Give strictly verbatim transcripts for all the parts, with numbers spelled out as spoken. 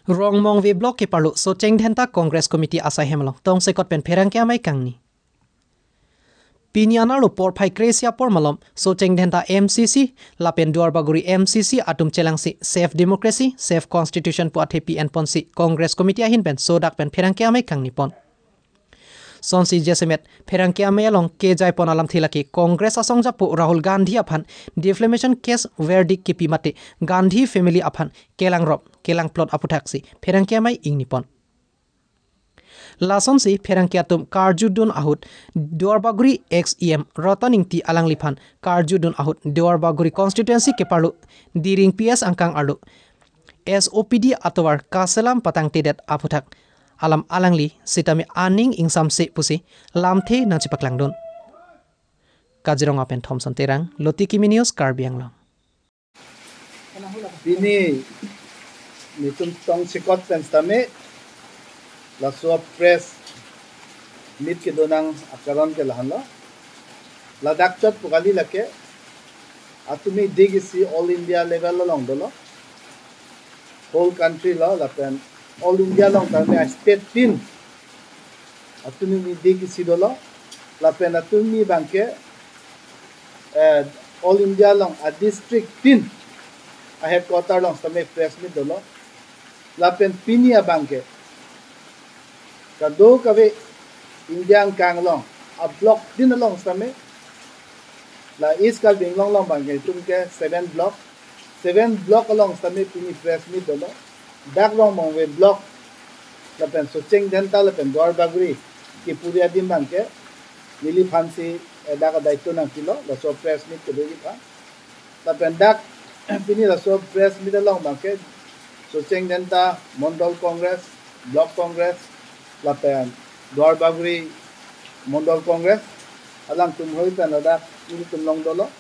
Rongmongve Block keparlo Socheng Dhenta Congress Committee asai hem along tongsekot pen pherangke amei kangni. Pini anerlo porphai kre-isi apor malom Socheng Dhenta M C C lapen Duarbagori M C C atum chelangsi Safe Democracy, Safe Constitution pu athepi enponsi Congress Committee ahin pen sodak pen pherangke amei kangnipon. Sonsi jasemet pherangke amei along kejaipon alamthe lake Congress asong japo Rahul Gandhi aphan defamation case verdict kipi mate Gandhi family aphan kelangrop kelangplot aputhaksi pherangke amei ingnipon. Lasonsi pherangke atum karjudun ahut Duarbagori ex E M Ratan Engti alangliphan karjudun ahut Duarbagori constituency keparlo Diring P S angkang arlo S O P D atovar kaselam patangtedet aputhak alam alangli sitame aning ingsamse pusi lamthe nangchepaklangdun. Kaziranga pen Thomson Terang, Loti Kimi News, Karbi Anglong. Pini netum tongsekot pen sitame laso press meet kedonang akaron ke lahenlo. Ladak chot pu kali lake atumi dei kisi all India level along dolo. Whole country lo lapen all India along tame state tin atumi dei kisi dolo. Lapen atumi abangke, eh, all India along a district tin a headquarter along sitame press meet dolo. Lapen pini abangke kadokave India angkang along a block tin along sitame la East Karbi Anglong along abangke itum ke seven block, seven block along sitame pini press meet dolo. Dak Rongmongve Block lapen Socheng Dhenta lapen Duarbagori kepuri adim abangke neliphansi, eh, dak adaito nangpilo laso press meet kedoji aphan. Lapen dak pini laso press meet along abangke Socheng Dhenta Mondol Congress, Block Congress, lapen Duarbagori Mondol Congress alangtum hoi pen ladak nelitum along dolo.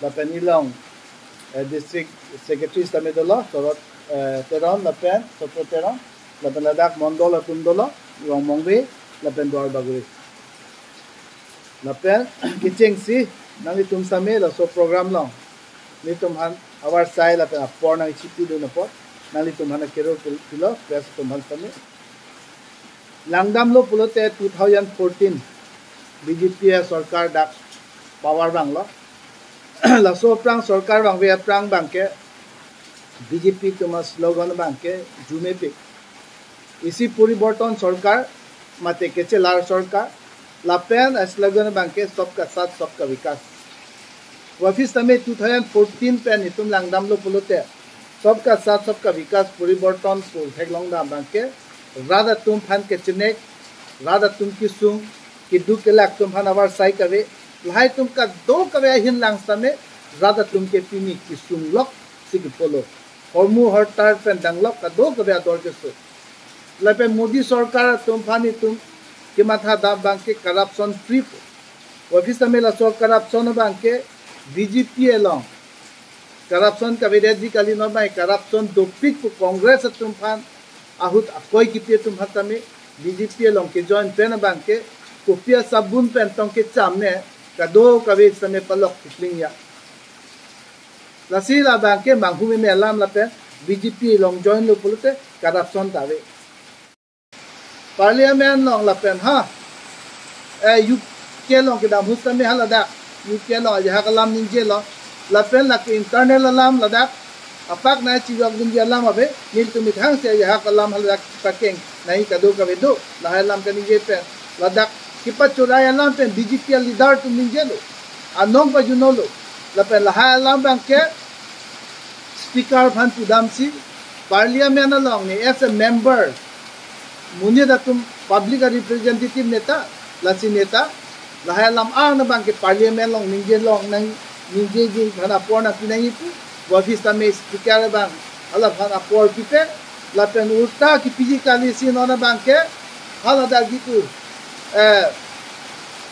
Lapen nelilong, eh, district secretary sitame dolo, Sorot, eh, Teron lapen Sotro Teron, lapen ladak Mondol atum dolo, Rongmongve lapen Duarbagori. Lapen kechengsi nanglitum sitame laso program along nelitum aphan avarsai lapen apor nangchipidun apot nanglitum aphan akero pil-, pilo, press atum aphan sitame. Langdamlo pulote two thousand fourteen B J P asorkar dak power vanglo. Laso aphrang sorkar vangve aphrang abangke B J P atum aslogan abangke jumepik. Isi poriborton sorkar, mate kachelar sorkar, lapen aslogan abangke Sabka Saath Sabka Vikas. Aphi sitame two thousand fourteen pen itum langdamlo pulote Sabka Saath Sabka Vikas poriborton pu theklongdam abangke rat atum aphan kechenek, rat atum kesung, keduk kelak atum aphan avarsai kave, lahai atum kadokave ahin lang sitame rat atum ke pini kesung loksi kepolo. Hormu hortar pen danglok kadokave ador keso. Lapen Modi sorkar atum aphan itum kemathadam abangke corruption free pu. Aphi sitame laso corruption abangke B J P along corruption kavedetji kali, non abang corruption dopik pu Congress atum aphan ahut akoi kipi atum aphan tame B J P along kejoin pen abangke kopi asabun pen tong kecham ne kadokave sitame palok kipling ya. Lasi labangke manghu meme alam lapen B J P along joinlo pulote corruption ta ave. Parliament along lapen ha, eh, U K along kedam ahut sitame ha ladak U K along ajahak alam ningjelo, lapen lake internal alam ladak apak nangchijokdunji alam ave, nelitum methang si ajahak alam ha ladak pakeng nangji kadokave do, lahai alam kaningje pen ladak kepachorai alam pen B J P aleader atum ningjelo, anong pajunolo, lapen lahai alam abangke Speaker aphan pudamsi Parliament along ne as a member, monit atum public a representative neta, lasi neta, lahai alam an abangke Parliament along ningje long nang, ningjeji aphan apor nangpi nangji pu, aphi sitame Speaker abang hala aphan apor pipe, lapen ulta kipiji kali si non abangke hala dak jitu, eh,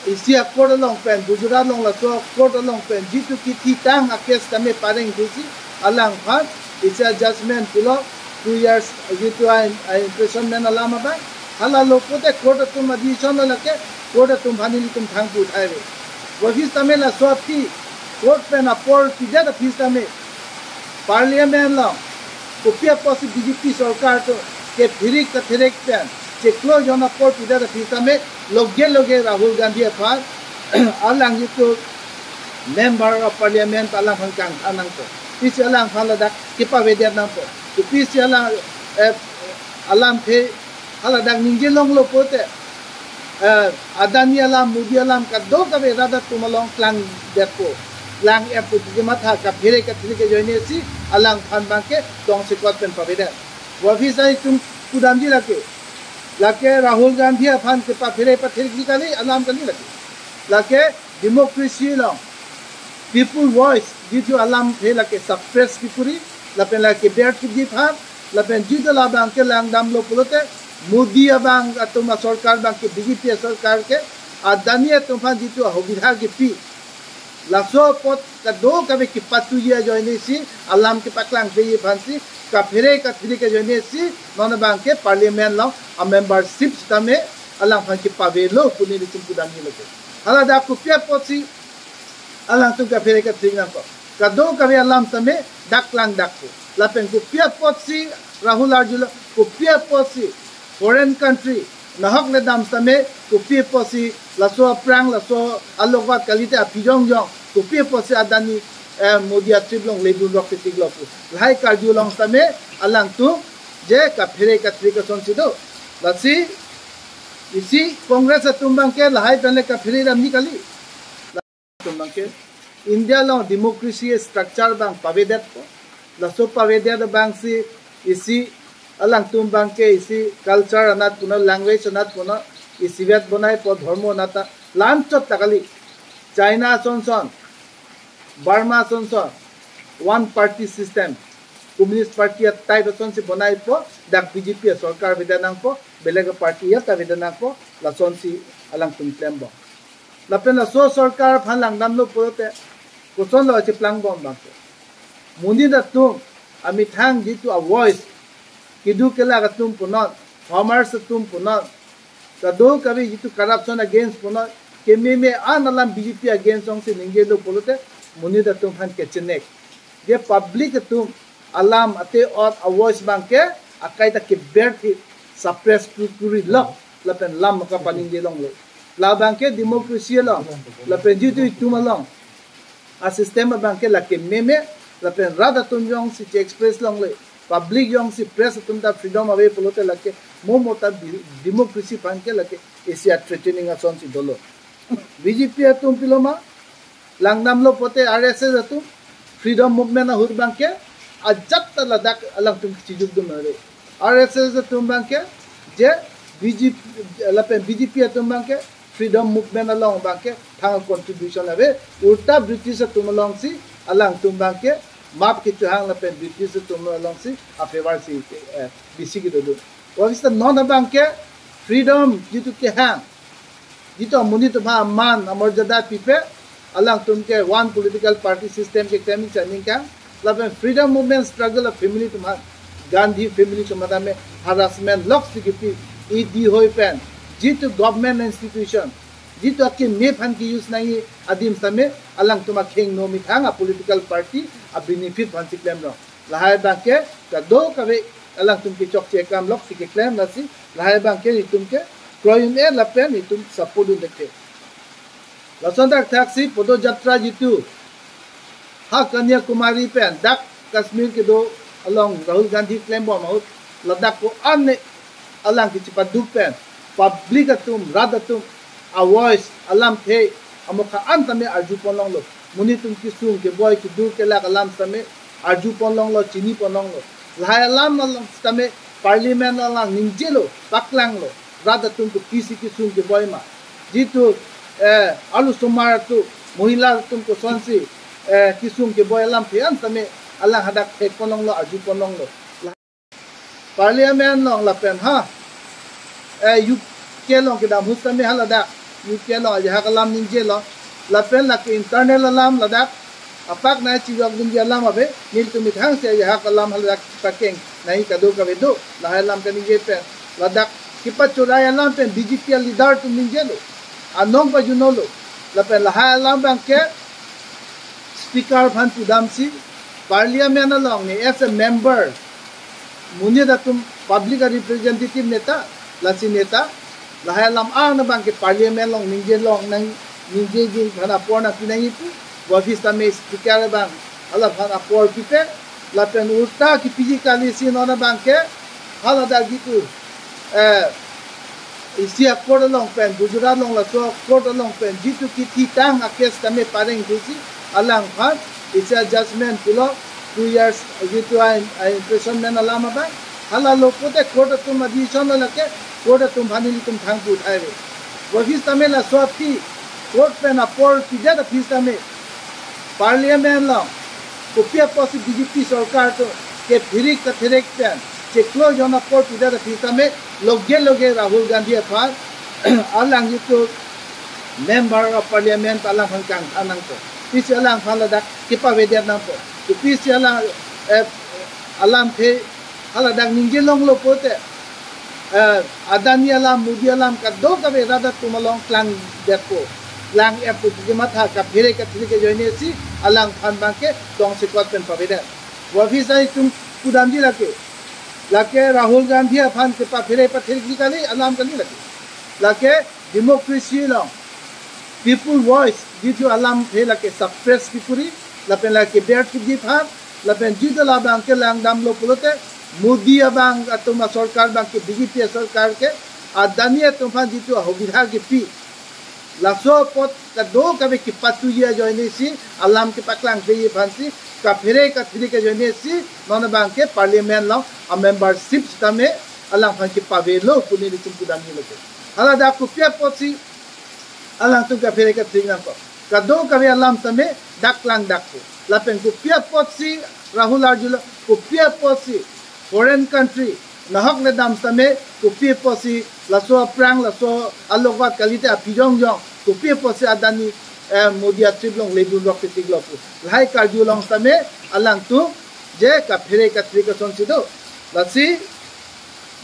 isi a-court along pen, Gujarat along laso court along pen jitu kithitang a-case tame pareng desi alangphan isi a-judgment pulo two years jitu a, a-imprisonment alam abang. Halalo pote court atum a-decision lo lake court atum aphan nelitum thangpu thai ave. Aphi sitame laso aphi court pen apor pidet aphi sitame Parliament along kopi apotsi B J P sorkar atum kephirik kathirik pen chiklo jon apor pidet aphi tame loge loge Rahul Gandhi aphan alang jitu member of parliament alangphan kangthan nangpo. Pisi alangphan ladak kepavedet nangpo. Pisi alang, eh, alamthe haladak ningje longlo pulote, eh, Adani alam, Modi alam kadokave rat atum along klangdetpo. Klang-etpo, kematha kaphere kathirik ajoine si alangphan abangke tongsekot pen pavedet. Waphi sai itum pudamji lake. Lake Rahul Gandhi aphan kepaphere pathirik ji kali, alam kali lake. Lake democracy along people voice jitu alamthe lake suppress kipu ri, lapen lake berthipji aphan, lapen jitu labangke langdamlo pulote Modi abang atum asorkar abangke, B J P asorkar ke Adani atum aphan jitu ahubidha kipi, laso apot kadokave kepatuji ajoine si, alam kepaklangpeji aphan si, kaphere kathirik ajoine si non abangke parliament along a membership sitame alangphan kepavelo pu nelitum pudamji lake. Haladak kopi apotsi alangtum kaphere kathirik nangpo. Kadokave alam tame dak klangdakpo. Lapen kopi apotsi Rahul arjulo, kopi apotsi foreign country nahokledam tame, kopi apotsi laso aphrang, laso alogot kalite aphi jongjong, kopi apotsi Adani, eh, Modi a-trip along ledun rok titik lo pu. Lahai karju along tame alangtum je kaphere kathirik asonsi do. Lasi isi Congress atum abangke lahai pen le kaphere damji kali. Atum abangke India along democracy structure abang pavedetpo. Laso pavedet abangsi isi alangtum abangke isi culture anat punon, language anat punon, isivet bonaipo, dhormo anat ta la-anchot ta kali. China asonson, Burma asonson, one party system, Communist Party a-type asonsi bonaipo, dak B J P asorkar avedet nangpo, beleg a-party ya ta avedet nangpo, lasonsi alangtum klembom. Lapen laso sorkar aphan langdamlo pulote, kosonlo cheplangbom abangke. Monit atum amethang jitu a-voice, keduk kelak atum punon, farmers atum punon, kadokave jitu corruption against punon, kememe an alam B J P against jongsi ningjelo pulote, monit atum aphan kechenek. Je public atum alam ate-ot a-voice abangke akai ta keberthip, suppress kuri lok, lapen lam kapaningje longlo. Labangke democracy along, lapen jitu itum along a-system abangke lake meme, lapen rat atum jongsi che-express longle, public jongsi press atum ta freedom ave pulote lake momo ta bi-, democracy abangke lake isi a-threatening asonsi dolo. B J P atum piloma, langdamlo pulote R S S atum freedom movement ahut abangke ajat ta ladak alangtum chijukdun ave. R S S atum abangke je B J P lapen B J P atum abangke freedom movement along abangke thang contribution ave. Ulta British atum alongsi alangtum abangke map kechohang lapen British atum alongsi a-favor si, eh, bisi kedodun. Wapisa non abangke freedom jitu kehang, jitu amonit atum aphan aman amorjada pipe, alangtum ke one political party system keklem chaning kang, lapen freedom movement struggle a-family atum aphan, Gandhi family atum aphan tame harassment loksi kipi, E D hoi pen, jitu government institution, jitu akeme aphan ke-use nangji adim tame, alangtum akheng no methang a-political party a-benefit aphansi klemlo. Lahai abangke kadokave alangtum kechokche akam loksi keklem, lasi lahai abangke itum ke kroidun-e lapen itum support dun dekhe. Lason thakthaksi Podojatra jitu ha Kanyakumari pen dak Kashmir kedo along Rahul Gandhi klembom ahut, ladak ko-an ne alang kechepaduk pen public atum, rat atum a-voice, alamthe, amokha an tame arjupon longlo. Monit atum kesung keboi, keduk kelak alam tame arjupon longlo, chinipon longlo. Lahai alam along tame parliament along ningjelo, paklanglo, rat atum kopisi kesung keboi ma, jitu, eh, arlosomar atum, mohila atum kosonsi, eh, kesung keboi alamthe an tame alang hadak thekpon longlo, arjupon longlo. Parliament along lapen ha, eh, U K along kedam ahut tame haladak U K along ajahak alam ningjelo, lapen lake internal alam ladak apak nai chijokdunji alam ave, nelitum methangsi ajahak alam haladak pakeng nai, kadokave do, lahai alam kaningje pen, ladak kepachorai alam pen B J P a-leader atum ningjelo, anong pajunolo, lapen lahai alam abangke speaker aphan pudamsi parliament along ne as a member Monit atum public a representative neta, lasi neta, lahai alam an abangke parliament along ningje long nang, ningjeji aphan apor nangpi nangji pu, office tame speaker abang, hala aphan apor pipe, lapen ulta kipiji kali si non abangke, hala dak jitu, eh, isi a court along pen, Gujarat along laso court along pen, jitu kithitang a case tame pareng desi, alangphan, isi a judgment pulo, two years, jitu a, a imprisonment alam abang, hala lo pote court atum a decision lo lake, court atum aphan nelitum thangpu thai ve. Office tame laso aphi, court pen apor pidet office tame, parliament along, kopi apotsi B J P sorkar atum, kephirik kathirik pen, chiklo jon apor pidet office tame, loge loge Rahul Gandhi aphan, alang jitu member of parliament alangphan kangthan nangpo. Pisi alangphan ladak kipavedet nangpo. Pisi alang, eh, alamthe, hala dak ningje longlo pote, eh, Adani alam, Modi alam, kadokave rat atum along klangdetpo. Klang-etpo, kematha kaphere kathirik ajoine si alangphan abangke tongsekot pen pavedet. Office ai tum kudamji lake. Lake Rahul Gandhi aphan kepaphere pathirik ji kali, alam kali lake. Lake democracy along, people voice, jitu alamthe lake suppress kipuri, lapen lake berthukji aphan, lapen jitu labangke langdamlo pulote, Modi abang atum a sorkar abangke, B J P a sorkar ke, Adani atum aphan jitu a hobidha kipi, laso apot kadokave kipatuji ajoine si alam kepaklang peji aphan si, kaphere kathirik ajoine si, non abangke parliament along a membership sitame alangphan kipavelo pu nelitum kudamji lake. Hala dak kopi apotsi alangtum kaphere kathirik nangpo. Kadokave alam tame dak klangdakpo. Lapen kopi apotsi Rahul arjulo, kopi apotsi foreign country nahok le dam sitame, kopi apotsi laso aphrang, laso alokwat kalite aphi jongjong, kopi apotsi Adani, eh, Modi a trip along ledun rok titik lo pu. Lahai karjulong sitame alangtum je kaphere kathirik asonsi do. Lasi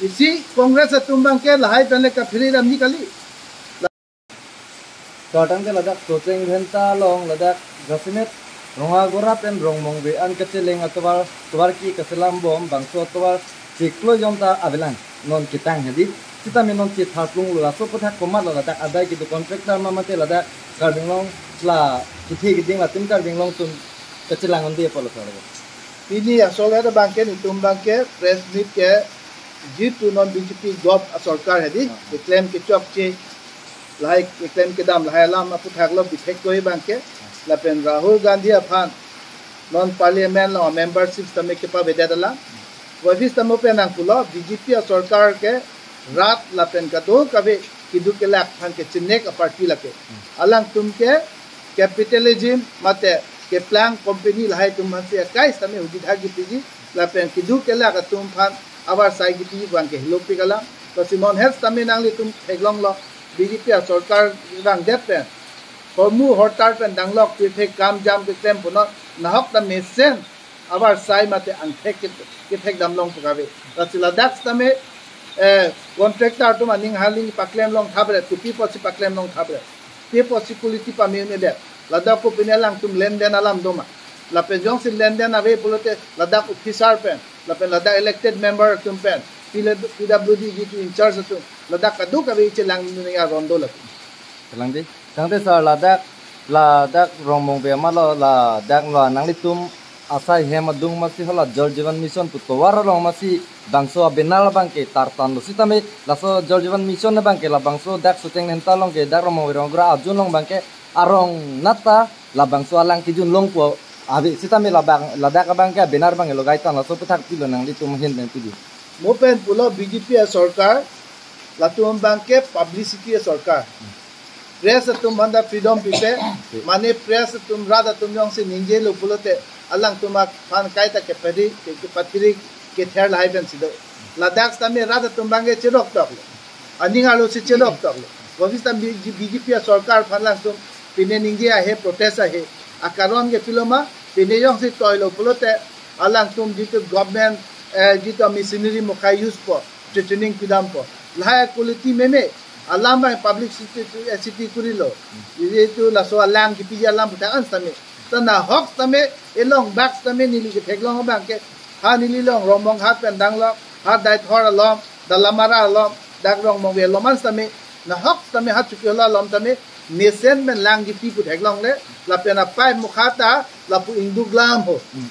isi Congress atum abangke lahai pen le kaphere damji kali. Kartang ke ladak Socheng Dhenta along ladak jasemet Rongagora pen Rongmongve an kacheleng atovar, tovar ke kaselam bom, bangso atovar chiklo jon ta avelang non ketang hedi. Sitame non chetharplunglo, laso aphuthak komatlo, ladak adai kedo contractor ma mate ladak Karbi Anglong la kethe keding latum Karbi Anglong atum kachelang un-e apotlo sar. Pini asol abangke, nelitum abangke press meet ke jitu non B J P gov a sorkar hedi, keklem kechokche, lahai keklem kedam lahai alam aphuthak lo, bithek koi abangke, lapen Rahul Gandhi aphan non parliament along membership tame kepavedet alam. Office tame pen nangpulo, B J P a sorkar ke rat lapen kadokave keduk kelak aphan kechinek a party lake. Alangtum ke capitalism mate keplang company lahai atum aphansi akai sitame hobidha kipiji, lapen keduk kelak atum aphan avarsai kipiji abangke hilopik alam. Lasi non het sitame nanglitum theklonglo, B J P a sorkar vangdet pen hormu hortar pen danglok pirthe kam jam keklem punon, nahok ta mesen avarsai mate angthek ke, kethek damlong pu kave. Lasi ladak sitame, eh, contractor atum aning hali paklem long thapre, kopi apotsi paklem long thapre, pi apotsi quality pame un-edet. Ladak kopine alangtum lenden alam doma. Lapen jongsi lenden ave pulote ladak officer pen, lapen ladak elected member atum pen, P W D jitu in charge atum, ladak kadokave chelang nunga rondo latum. Chelang di. Tangte sar, ladak, ladak Rongmongve ma lo, ladak lo nanglitum asai hem adung masi hala Jal Jeevan Mission pu tovar along masi bangso a banner abangke tartanlo. Sitame laso Jal Jeevan Mission abangke labangso dak Socheng Dhenta along ke, dak Rongmongve Rongagora a-zone along abangke arong nata labangso alang kejun longpo ave. Sitame labang, ladak abangke a banner abangke logai tan, laso aphuthak pilo nanglitum ahin pen pidi. Mo pen pulo B J P a sorkar, latum abangke publicity a sorkar. Press atum aphan ta freedom pipe, mane press atum rat atum jongsi ningjelo pulote alangtum aphan kaita kepatiri, ke, kepatiri kether lahai pensi do. Ladak sitame rat atum abangke chedok toklo. Aning arlo si chedok toklo. Office ta B J P a sorkar aphan langsung pine ningje ahe, protest ahe. Akaron ke pilo ma, pine jongsi toilo pulote alangtum jitu government, eh, jitu machinery mukhai use po, threatening pidampo. Lahai quality meme, alam abang publicity, eh, city kurilo. Jitu laso alang kipiji alam aphuthak an sitame. Ta nahok sitame, elong bak sitame neli ketheklong abangke Ha neli long Rongmonghat pen dang long, ha Deithor along, Dalamara along, dak Rongmongve along man sitame, nahok sitame ha Chokihola along tame, mesen pen lang kipi pu theklongle, lapen apipe mukha ta, lapu ingduk lam ho. Hmm.